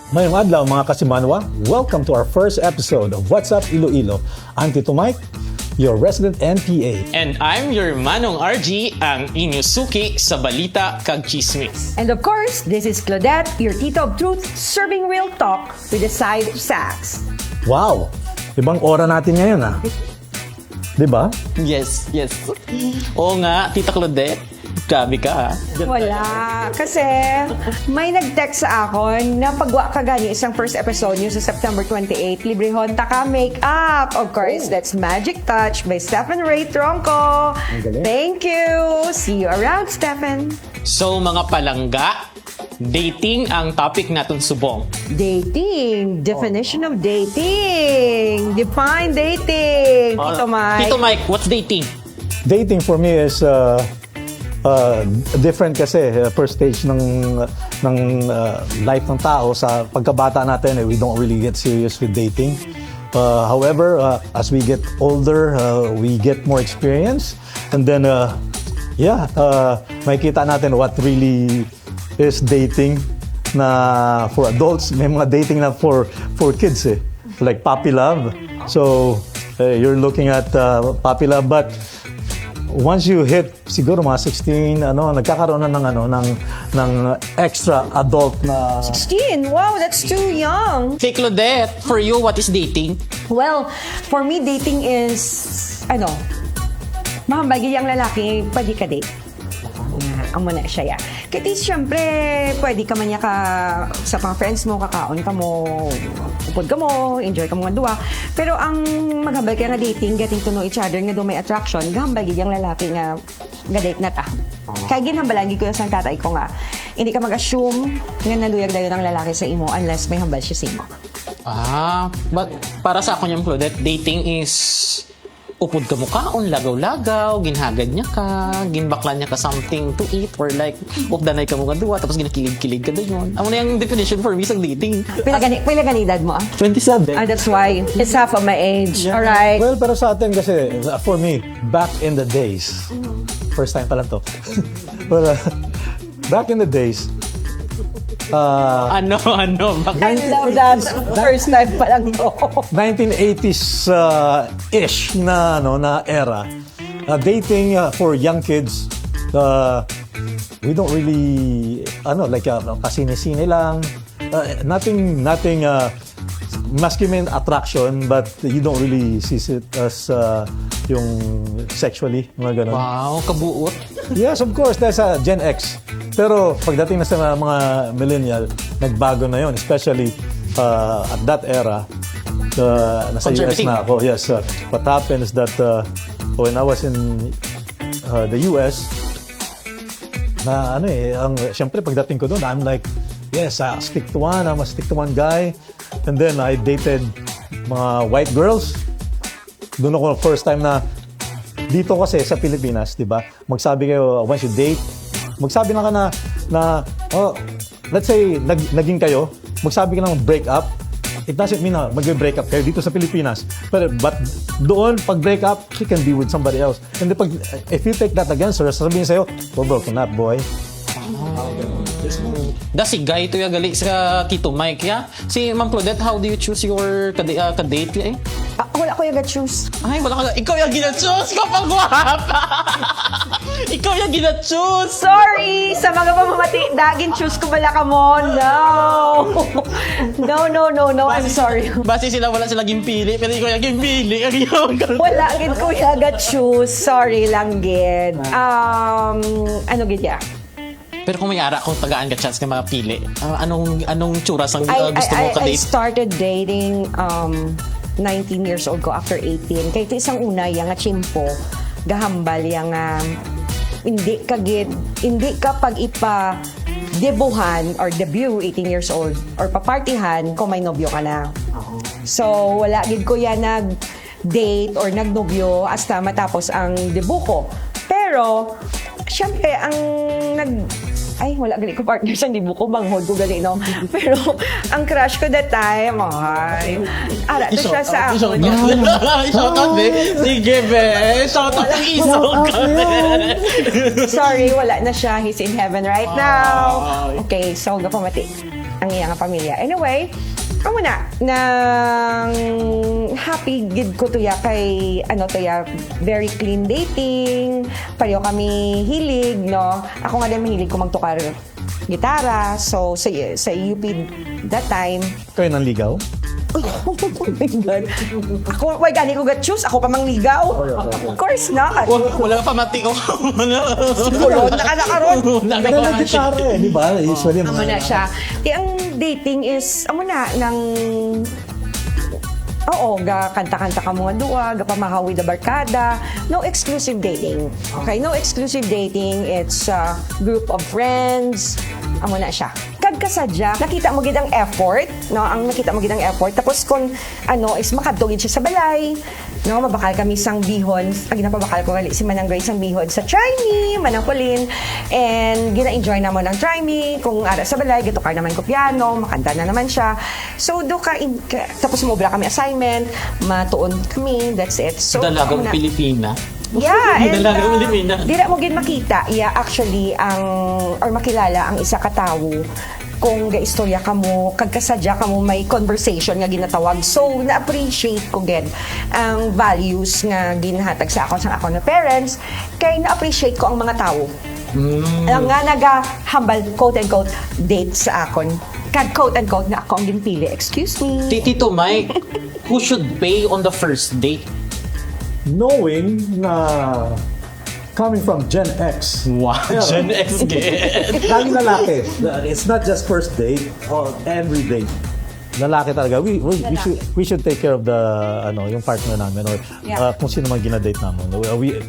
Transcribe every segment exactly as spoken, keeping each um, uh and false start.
Mayong adlaw, mga kasimanwa. Welcome to our first episode of What's Up Iloilo. I'm Tito Mike, your resident N P A. And I'm your Manong R G, ang inyo suki sa balita kag chismis. And of course, this is Claudette, your tita of truth, serving real talk with a side of sass. Wow! Ibang aura natin ngayon, ah. Di ba? Yes, yes. Oo nga, Tita Claudette. Grabe ka, ha? Wala. Kasi may nag-text sa akon na pagwa ka gani isang first episode nyo sa September twenty-eight, librehon ta ka makeup. Of course, that's Magic Touch by Stephen Ray Tronco. Ang galing. Thank you. See you around, Stephen. So, mga palangga, dating ang topic naton subong. Dating. Definition of dating. Define dating. Tito Mike. Tito Mike, what's dating? Dating for me is uh, uh, different kasi uh, first stage ng ng uh, life ng tao. Sa pagkabata natin, eh, we don't really get serious with dating. Uh, however, uh, as we get older, uh, we get more experience, and then uh, yeah, uh, makikita natin what really is dating na for adults. May mga dating na for for kids, eh, like puppy love. So uh, you're looking at uh, puppy love, but once you hit siguro mga sixteen, ano, nagkakaroon na ng ano, ng ng extra adult na Sixteen. Wow, that's too young. Si Claudette, for you, what is dating? Well, for me, dating is, ano, mahambal gyud ang lalaki, pwede ka date. Nga, amo na siya, ya. Kaya siyempre, pwede ka man niya ka, sa mga friends mo, kakaon ka mo, upod ka mo, enjoy ka mo nga duwa. Pero ang maghambal kaya nga dating, getting to know each other, nga do may attraction, gahambal gyud ang lalaki nga ga-date na ta. Kaya ginhambalan gyud ko sang tatay ko nga, hindi ka mag-assume nga naluyag dayon ang lalaki sa imo unless may hambal siya sa imo. Ah, but para sa akon yung Claudette, dating is upod ka mukaon, lagaw-lagaw, ginhagad niya ka, ginbaklan niya ka something to eat, or like, updanay ka mo nga duwa, tapos ginakilig-kilig ka dayon. Amo na yung definition for me sa dating. Pila gani, pila gani edad mo, ah? twenty-seven. Ah, that's why. It's half of my age. Yeah. Alright. Well, pero sa atin kasi, uh, for me, back in the days, first time pa lang to. Well, uh, back in the days, uh, Ano, ano? Bak- I love that. First time pa lang to. nineteen eighties uh, ish na ano na era. Uh, dating uh, for young kids, uh, we don't really ano like uh, kasine-sine lang. Uh, nothing nothing uh, maski may attraction, but you don't really see it as uh, yung sexually, mga ganun. Wow, kabuot. Yes, of course, dahil sa Gen X. Pero pagdating na sa mga, mga millennial, nagbago na yon, especially uh, at that era. Uh, nasa U S Conservative. Na ako. Yes, uh, what happened is that uh, when I was in uh, the U S, na ano eh, ang, siyempre pagdating ko doon, I'm like, yes, I stick to one, I'm a stick to one guy. And then I dated mga white girls. Doon ako first time na dito kasi sa Pilipinas, di ba? Magsabi kayo, once you date, magsabi lang ka na, na oh, let's say, nag, naging kayo, magsabi ka lang break up, it doesn't mean na mag-break up kayo dito sa Pilipinas. Pero, but doon, pag break up, she can be with somebody else. And then pag, if you take that against her, sasabihin sa'yo, "We're broken up, boy." Da si guy to ya gali sa Tito Mike, ya? Si Ma'am Claudette, how do you choose your kadi- ah, kadate, ya, eh? Ah, wala ko yung choose. Ay, wala ka. Ikaw yung gina-choose ko, pagwapa! Ikaw yung gina-choose! Sorry sa mga pamamati, dagin choose ko bala ka mo. No. No, no, no, no. I'm sorry. Basi sila, wala sila ginpili, pero ikaw yung ginpili. Ang iyong Wala gid ko yaga choose. Sorry lang gid. Um, ano gid ya? Pero kung may ara, kung tagaan ka chance nga mga pili, ah, anong anong tsura sang I, ah, gusto I, mo I, I kadate? Started dating um nineteen years old ko after eighteen. Kay ti isang una yang nga tiyempo, gahambal yang nga hindi ka gid, hindi ka pag ipa debuhan or debut eighteen years old or papartihan kung may nobyo ka na. So, wala gid ko yan nag date or nagnobyo hasta matapos ang debut ko. Pero, syempre, ang nag... Ay, wala gali ko partner sa debut ko, manghod ko gali, no? Pero, ang crush ko that time, ay, ara to siya sa Shout ako. out, shout out, be. Sige, be. Shout out ang isog ka, be. Sorry, wala na siya. He's in heaven right now. Ay. Okay, so, gapamati. ang iya nga pamilya. Anyway, amo na, nang happy gid ko tuya kay, ano tuya, very clean dating. Pareho kami hilig, no? Ako nga din mahilig ko magtukar gitara. So, sa, sa U P that time, Kayo nang ligaw? Oh my God. Ako, why gani ko ga-choose? Ako pa mangligaw? Of course not. Wala, wala pa mati ko. Wala. Kulon na ka na karon. Wala Pero pa nagkitara eh, di ba? Usually, Amo na siya. Di ang dating is, amo na, nang Oo, ga kanta-kanta ka mga duwa, ga pamahaw with the barkada. No exclusive dating. Okay, no exclusive dating. It's a group of friends. Amo na siya. Kag kasadya, nakita mo gid ang effort, no? Ang nakita mo gid ang effort. Tapos kung ano is makadto gid siya sa balay, no? Mabakal kami sang bihon. Ang ginapabakal ko gali si Manang Grace sang bihon sa Try Me, Manang Pauline. And gina-enjoy namo ng Try Me. Kung ara sa balay, gatukar naman ko piano, makanta na naman siya. So, do ka, in, ka tapos mo kami assignment, matuon kami, that's it. So, Dalagang amo na. Pilipina. Yeah, and Dalagang uh, Pilipina. Dira mo gid makita, yeah, actually, ang, or makilala ang isa ka tawo kung gaistorya ka mo, kag kasadya ka mo may conversation nga ginatawag. So, na-appreciate ko gid ang values nga ginhatag sa akon sa akon nga parents, kay na-appreciate ko ang mga tawo. Ang nga nagahambal, quote and quote, date sa akon. Kag quote and quote nga ako ang ginpili. Excuse me. Ti- Tito Mike, who should pay on the first date? Knowing na coming from Gen X, Wow, Yeah. Gen X gid. Laging lalaki. It's not just first date or every date. Lalaki talaga. We, we, we, should, we should take care of the, ano, yung partner namin or Yeah. uh, kung sino man ginadate namin. We,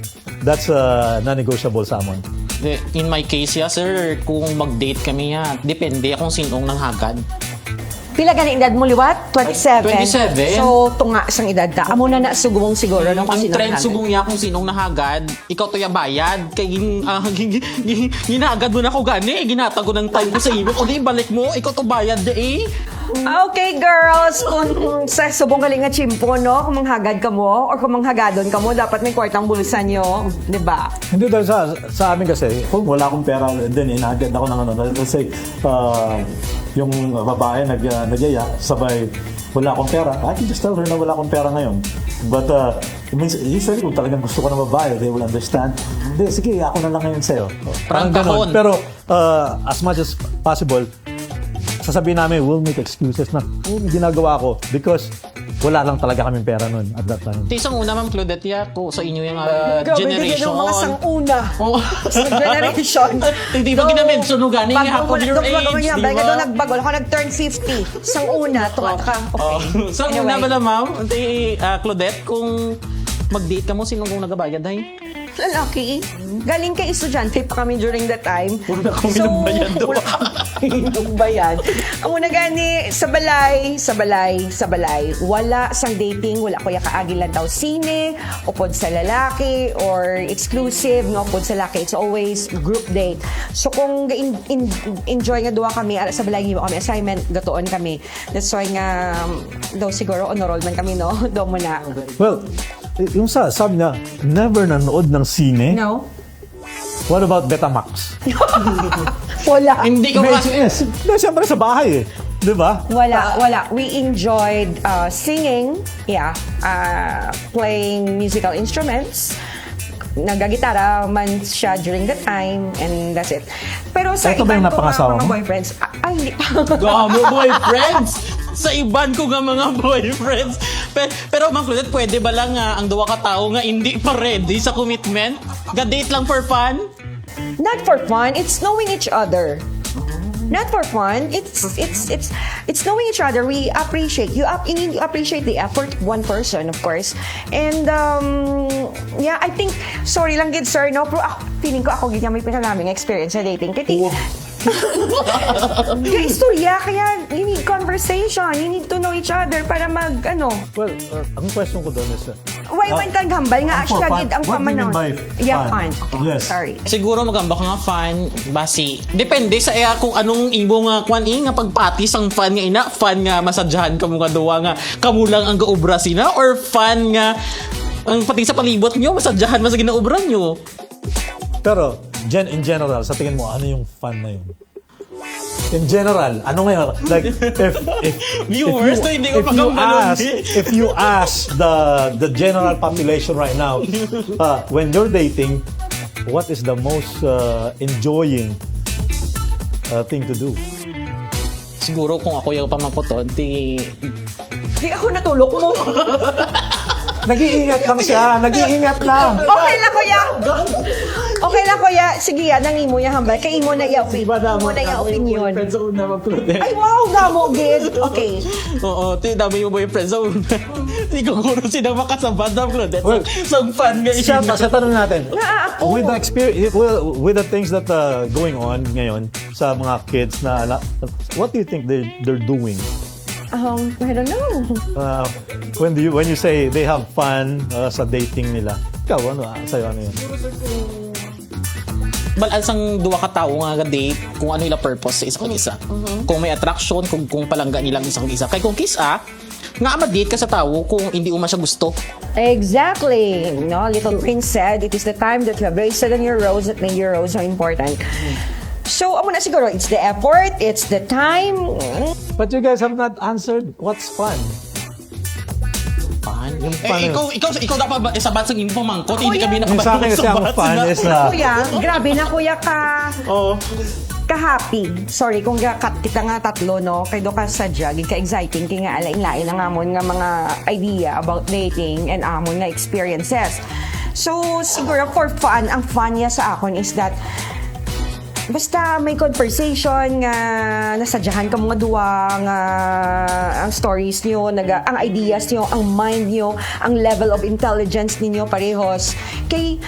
that's uh, non-negotiable sa amon. Di, in my case, yeah, sir, kung mag-date kami, ha, depende kung sinong nanghagad. Pila gani edad mo liwat? twenty-seven. Twenty-seven? So, tunga sang edad ta. Amo na na sugong siguro no, kung Ang sino trend naghalag. Sugong niya kung sinong nahagad, ikaw to ya bayad, kay gin, ah, gin, gin, gin, ginagad mo na ko gani, ginatag ko ng time ko sa imo, o di balik mo, ikaw to bayad na eh. Okay, girls, kung sa subong gali nga tiyempo, no, kung manghagad ka mo or kung manghagadon ka mo, dapat may kwartang bulsa nyo, di ba? Hindi dahil sa, sa amin kasi, kung wala akong pera, then inagad ako ng ano, let's say, uh, yung babae nag, uh, nagyaya, sabay, wala akong pera, I can just tell her na wala akong pera ngayon. But uh, it means, usually kung talagang gusto ko ng babae, they will understand. Hindi, sige, ako na lang ngayon sa'yo. Parang Parang ganun. kahon. Pero uh, as much as possible, sasabihin namin, we'll make excuses na, "Oh, may ginagawa ko because wala lang talaga kaming pera nun at that time." Ti sang una, Ma'am Claudette, ya, ko sa inyo yung ah, Grabe, generation. Yung mga sang una. Oh. Sa generation. Hindi ba ginamention mo gani nga half of your age, di ba? Nagbago ako, nag-turn fifty. Sang una, tuwa ka. Oh, Okay. Sa una Anyway. Bala, ma'am, ti, ah, Claudette, kung mag-date ka mo, sino kung nagabayad, ay? Lalaki. Galing kay estudyante pa kami during that time. Wala kami nagbayad doon. Wala kami nagbayad. Amo na gani, sa balay, sa balay, sa balay. Wala sang dating, wala ko ya kaagi lang daw sine, upod sa lalaki, or exclusive, no, upod sa lalaki. It's always group date. So kung ga-, in, in, enjoy nga duwa kami, ara sa balay, giwa kami assignment, gatuon kami. That's why nga, um, daw siguro, honor roll man kami, no? Daw mo na. Well, y- yung sa, sabi niya, never nanood ng sine. No? What about Betamax? Wala. Hindi ko V ka... H S. No, siyempre sa bahay eh. Di ba? Wala, wala. We enjoyed uh, singing, yeah, uh, playing musical instruments. Nagagitara man siya during the time, and that's it. Pero sa Ito ba iban yung ko nga napangasawa mga mo? Boyfriends, ah, ay, hindi pa. Damo boyfriends! Sa iban ko nga mga boyfriends. Pero, pero Ma'am Claudette, pwede ba lang nga ang duwa ka tao nga hindi pa ready sa commitment? Ga-date lang for fun? Not for fun. It's knowing each other. Not for fun. It's it's it's it's knowing each other. We appreciate you. Ap- you appreciate the effort of one person, of course. And um, yeah, I think, sorry lang gid, sir, no, pero ako, feeling ko ako gid nga may pinanaming experience sa dating. Kaya, kaya istorya, kaya you need conversation. You need to know each other para mag, ano. Well, uh, ang question ko doon is, uh, Why man tang hambal nga Ang for siya fun. gid ang What do you mean pamanaw? By Yeah, fun? Fun. Okay, Yes. Sorry. Siguro magamba ka nga fun, basi. Depende sa iya kung anong imo nga kwan eh, nga pagpati sang fun nga ina, fun nga masadyahan kamo nga duwa nga kamo lang ang gaobra sina, or fun nga ang pati sa palibot nyo, masadyahan man sa ginaobra nyo. Pero, Jen, in general, sa tingin mo, ano yung fun na yun? In general, ano ngayon? Like, if, if, if Viewers, you, hindi ko if you makambalon, ask, eh. if you ask the the general population right now, uh, when you're dating, what is the most uh, enjoying uh, thing to do? Siguro kung ako yung pamangkuton, di... Di ako natulog mo. Nag-iingat lang siya, nag-iingat lang. Okay lang, kuya. Okay lang, kuya. Sige, yan ang imo yung hambal. Kay imo na yung, imo na yung opinion. Friendzone na mag-Claudette. Ay, wow, damo, gid. Okay. Oo, ti dami yung boyfriend. So, siguro sila makasabad na Claudette. Well, So, fan nga Siya, ina. sa tanong natin, Nga ako. with the experience, well, with the things that uh, going on ngayon sa mga kids na ala, what do you think they they're doing? Um, I don't know. Uh, when do you when you say they have fun uh, sa dating nila, ikaw ano ah, sa'yo ano yun? Balaan sang duwa ka tawo nga ga-date kung ano ila purpose sa isa kag isa. Kung may attraction, kung, kung palangga nila ang isa kag isa. Kay kung kis-a, nga ma-date ka sa tawo kung hindi mo man siya gusto. Exactly. No, Little Prince said, it is the time that you have wasted on your rose that made your rose so important. So, amo na siguro, it's the effort, it's the time. But you guys have not answered what's fun. Fun. Yung Eh, fun ikaw, ikaw, ikaw dapat ba, isabat sa imong pamangkot, hindi Kuya. kami Yung sa akin kasi ang nakabalos fun sa is na Kuya, grabe na kuya ka Oo. ka-happy. Sorry kung gakat kita nga tatlo, no? Kay do ka sadya, gid ka-exciting, kay nga alain-lain ang amon nga mga idea about dating and amon nga experiences. So, siguro for fun, ang fun niya sa akon is that basta may conversation nga nasadyahan ka mga duwa nga ang stories niyo, naga, ang ideas niyo, ang mind niyo, ang level of intelligence ninyo parehos. Kay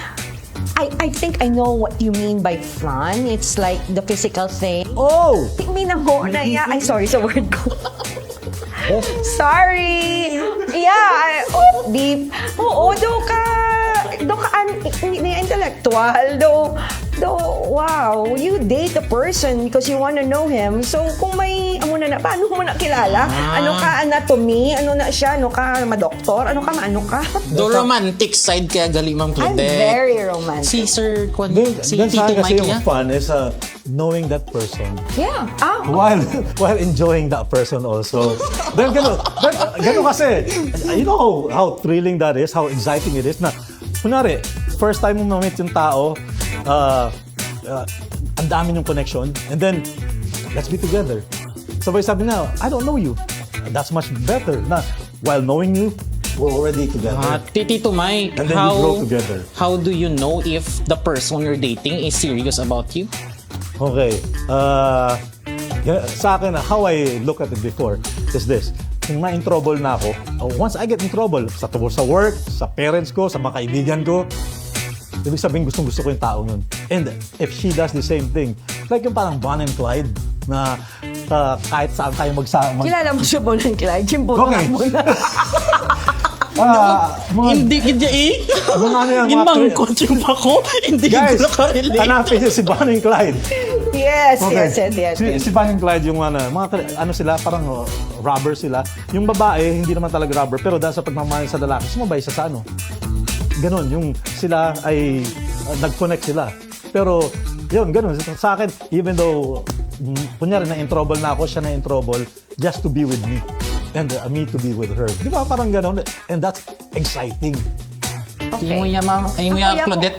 I, I think I know what you mean by fun. It's like the physical thing. Oh! May naho na iya. Ay, sorry sa word ko. Sorry. Yeah, I, oh, deep. Oo, do ka, do ka, an, hindi na intellectual. Do, do, wow, you date a person because you want to know him. So, kung may, amo na na, paano mo nakilala? Ah. Ano ka, anatomy? Ano na siya? Ano ka, madoktor? Ano ka, maano ka? The romantic side kaya gali, Ma'am I'm Claudette. Very romantic. Si Sir Kwan, Then, si then Tito sa akin kasi Mike yung niya. Fun is uh, knowing that person. Yeah. Ah, While while enjoying that person also. Then gano, then, gano kasi, you know how, how thrilling that is, how exciting it is na, kunwari, first time mo ma-meet yung tao, uh, uh, ang dami yung connection, and then, let's be together. Sabay sabi na, I don't know you. That's much better na while knowing you, we're already together. Ah, Ti- Tito Mike, And then you how, grow together. How do you know if the person you're dating is serious about you? Okay. Uh, yeah, sa akin, how I look at it before is this. Kung na-in trouble na ako, uh, once I get in trouble, sa, sa work, sa parents ko, sa mga kaibigan ko, ibig sabihin, gustong gusto ko yung tao nun. And if she does the same thing, like yung parang Bonnie and Clyde, na uh, kahit saan kayo magsa- mag- Kilala mo siya, Bonnie and Clyde? Yung boto Okay. na mo na. Ah, mga, Hindi gid niya eh. Mga ano yan, mga Ginmangkot yung bako. Hindi gid guys, ko nakarelate. Hanapin niyo si Bonnie and Clyde. Yes, Okay. yes, yes, yes, Si, yes. si Bonnie and Clyde yung ano, mga, ano sila, parang uh, robber sila. Yung babae, hindi naman talaga robber, pero dahil sa pagmamahal sa lalaki, sumabay siya sa ano. Ganon, yung sila ay uh, nag-connect sila. Pero, yun, ganun. Sa akin, even though, mm, kunyari, na-in trouble na ako, siya na-in trouble, just to be with me. And uh, me to be with her. Di ba? Parang ganun. And that's exciting. Imo ya, ma'am. Imo ya, Claudette.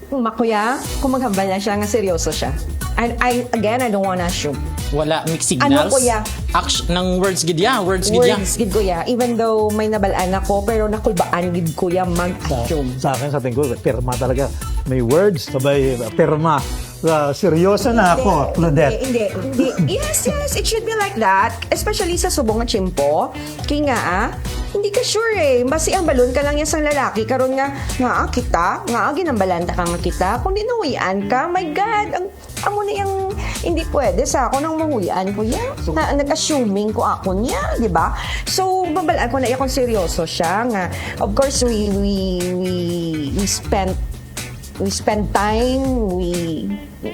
Makuya, kung maghambal na siya nga seryoso siya. And I, again, I don't wanna assume. Wala, mixed signals. Ano, kuya? Action, ng words gid ya, words gid ya. Words gid, kuya. Even though may nabalaan ako, pero nakulbaan gid, kuya, mag-assume. Sa akin, sa tingin ko, pirma talaga. May words, sabay, pirma. Uh, seryoso na ako, Claudette. Hindi, hindi, hindi. Yes, yes, it should be like that. Especially sa subong nga tiyempo. Kay nga, ah, hindi ka sure eh. Basi ang balon ka lang yan sang lalaki. Karon nga, nga ah, kita, nga ah, ginambalan ta ka nga kita. Kung di nahuy-an ka, my God, ang amo na yung hindi pwede sa ako nang mahuy-an ko yan. Na, nag-assuming ko ako niya, di ba? So, mabalaan ko na iya kung seryoso siya nga, of course, we, we, we, we spent we spend time, we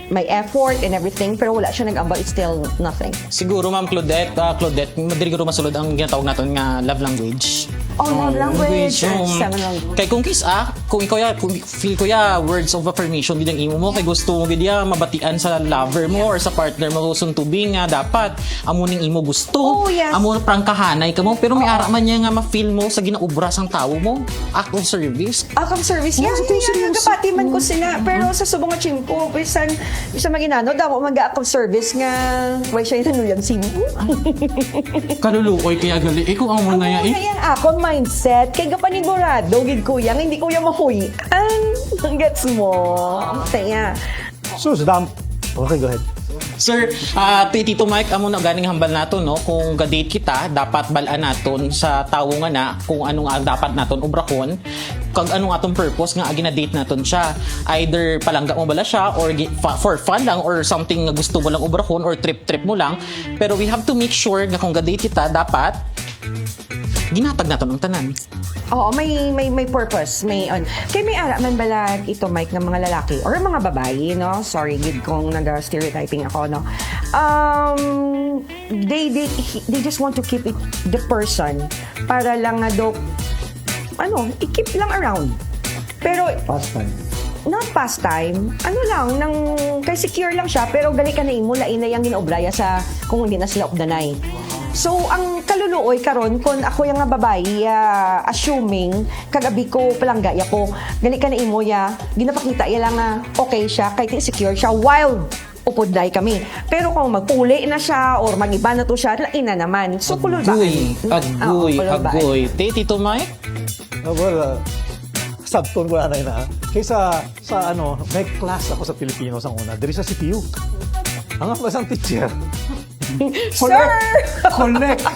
my effort and everything, pero wala siya nag-ambal, it's still nothing. Siguro, Ma'am Claudette, ah, Claudette, madiri ko masulod ang ginatawag naton nga love language. Oh, love language. Language, Or um, seven language. Kay kung kiss, ah, kung ikaw ya, kung feel ko ya, words of affirmation gid ang imo mo, kay gusto mo gid ya, mabatian sa lover mo or sa partner mo, suntubing nga dapat amo ning imo gusto. Oh, yes. Amo prangkahanay ka mo, pero may ara man niya nga ma-feel mo sa ginaobra sang tawo mo. Act of service. Act of service. Yeah, Mas yeah, gusto yeah, niya nagapati man ko sina. Pero sa subong nga team ko, bisan, bisan maginano, damo mag-act of service nga, why siya yung naluyang simo? Kaluluoy kaya gali. Eh, kung amo na ya, eh. Kaya ang akon mindset, kay gapanigurado, gid kuya, nga hindi ko ya mahuy-an. Gets mo? Kaya, Sus, dam. Okay, go ahead. Sir, ah, ti- Tito Mike, amo na ganing hambal naton, no? Kung ga-date kita, dapat bal-an naton sa tawo nga na kung anong ang dapat naton obrahon, kag anong atong purpose nga gina-date naton siya. Either palangga mo bala siya or gi- fa- for fun lang or something nga gusto mo lang obrahon or trip-trip mo lang. Pero we have to make sure nga kung ga-date kita, dapat ginatag naton ang tanan. Oo, may may may purpose, may on. Kay may ara man bala ito, Mike, ng mga lalaki or mga babayi, no? Sorry gid kung naga-stereotyping ako, no. Um they they they just want to keep it the person para lang nga do ano, i-keep lang around. Pero Pastime. Not pastime. Ano lang, nang kay secure lang siya, pero gali ka na imo, lain na yang ginaobraya sa kung hindi na sila updanay. So, ang kaluluoy karon, kung ako yung nga babayi, ah, assuming, kagabi ko, palangga ya ko, gali ka na imo ya, ginapakita ya lang nga okay siya, kay ti secure siya, while upod day kami. Pero kung magpuli na siya or mag-iba na to siya, lain na naman. So, kulol ba? Agoy, Ah, agoy, kulol ba? agoy. Te, Tito Mike? Ah, well, uh, sabton ko na na. Kaysa sa ano, may class ako sa Filipino sa una, diri sa C P U. Ang ako isang teacher. Sir! Collect.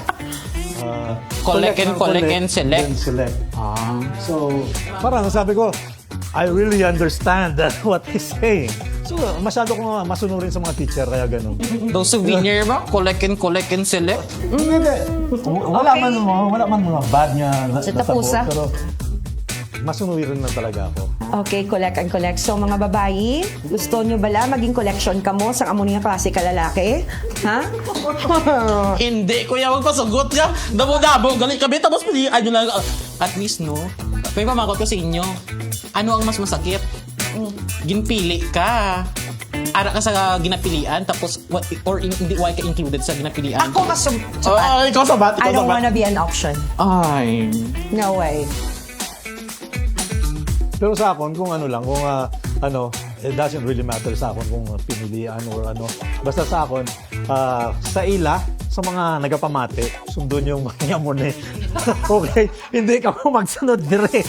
Ah, Collect and ng collect, and select. Then select. Ah. So, parang sabi ko, I really understand what he's saying. So, masyado ko nga masunurin sa mga teacher, kaya ganun. Daw souvenir ba? Collect and collect and select? Hindi. Wala man mo, wala man mga bad nga na, Sa natabo, tapusa. Pero masunurin lang talaga ako. Okay, collect and collect. So, mga babayi, gusto nyo bala maging collection kamo sa amo nga klase ka lalaki? Ha? Hindi, kuya, magpasugot ka. Damo-damo, gali kami, tapos pilihan nyo lang. At least, no? May pamakot ko sa inyo. Ano ang mas masakit? Ginpili ka. Ara ka sa ginapilian, tapos, what, or in, hindi, why ka included sa ginapilian? Ako kasum... Oh, ikaw sabat, ikaw I don't sabat. Wanna be an option. Ay. No way. Pero sa akon, kung ano lang, kung ah, ano, it doesn't really matter sa akon kung pinilian or ano. Basta sa akon, ah, sa ila, sa mga nagapamati, sundon yung mga mo ni. Okay? Hindi ka mo magsunod dire.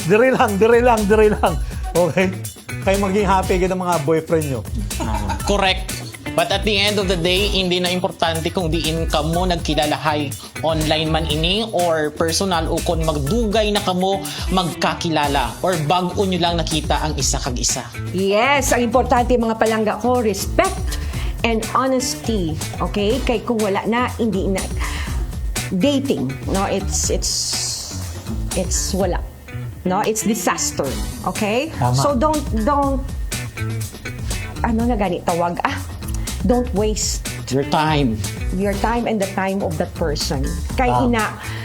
Dire lang, dire lang, dire lang. Okay? Kay maging happy gid ang mga boyfriend nyo. Correct. But at the end of the day, hindi na importante kung diin kamo nagkilalahay, online man ini or personal, o kung magdugay na kamo magkakilala or bag-o nyo lang nakita ang isa kag isa. Yes, ang importante, mga palangga ko, respect and honesty. Okay? Kay kung wala na, hindi na dating, no? It's it's it's wala. No, it's disaster. Okay? Tama. So don't don't ano na gani tawag? Ah, don't waste Your time. your time and the time of that person. Kay Ah. ina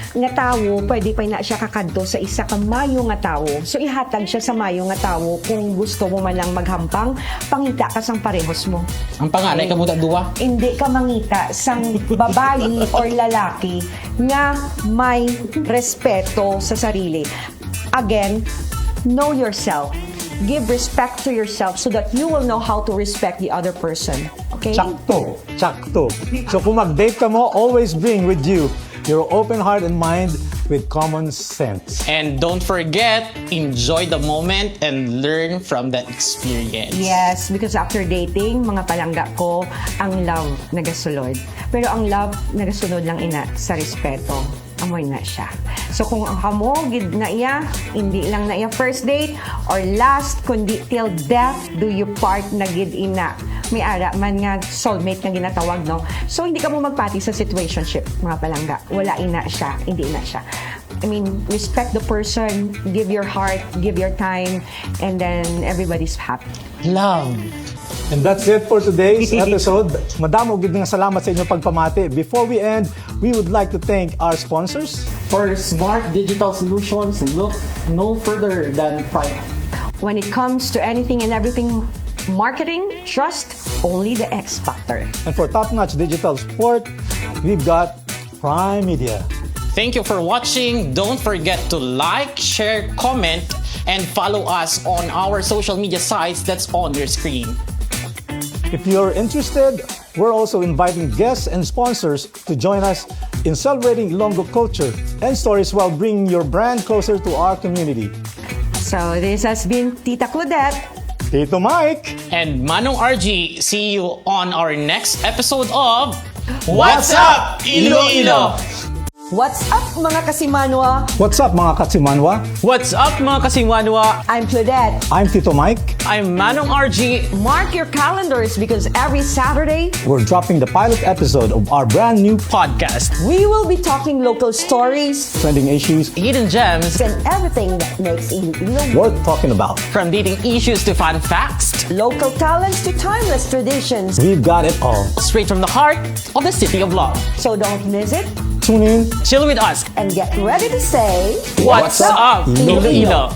nga tawo, pwede pa ina siya kakadto sa isa ka mayo nga tawo. So ihatag siya sa mayo nga tawo kung gusto mo man lang maghampang, pangita ka sang parehos mo. Ang panganay ka mo duwa. Hindi ka mangita sang babayi or lalaki nga may respeto sa sarili. Again, know yourself. Give respect to yourself so that you will know how to respect the other person. Okay? Sakto. Sakto. So kung mag-date ka mo, always bring with you your open heart and mind with common sense. And don't forget, enjoy the moment and learn from that experience. Yes, because after dating, mga palangga ko, ang love nagasulod. Pero ang love nagasunod lang ina sa respeto. Amoy na siya. So kung ang kamo gid na iya, hindi lang na iya first date or last, kundi till death do you part na gid ina. May ara man nga soulmate nga ginatawag, no? So hindi ka mo magpati sa situationship, mga palangga. Wala ina siya, hindi ina siya. I mean, respect the person, give your heart, give your time, and then everybody's happy. Love. And that's it for today's episode. Madamo gid nga salamat sa inyong pagpamati. Before we end, we would like to thank our sponsors. For smart digital solutions, look no further than Prime. When it comes to anything and everything marketing, trust only the X Factor. And for top-notch digital support, we've got Prime Media. Thank you for watching. Don't forget to like, share, comment, and follow us on our social media sites that's on your screen. If you're interested, we're also inviting guests and sponsors to join us in celebrating Ilonggo culture and stories while bringing your brand closer to our community. So this has been Tita Claudette. Tito Mike! And Manong R G, see you on our next episode of What's Up, Iloilo? What's up, mga kasimanwa? What's up, mga Kasimanwa? What's up, mga Kasimanwa? I'm Claudette. I'm Tito Mike. I'm Manong R G. Mark your calendars because every Saturday, We're dropping the pilot episode of our brand new podcast. Podcast. We will be talking local stories Trending issues Hidden gems. And everything that makes Iloilo. Worth talking about. From dating issues to fun facts. Local talents to timeless traditions. We've got it all. Straight from the heart of the City of Love. So don't miss it. Tune in. Chill with us. And get ready to say, What's up, Iloilo?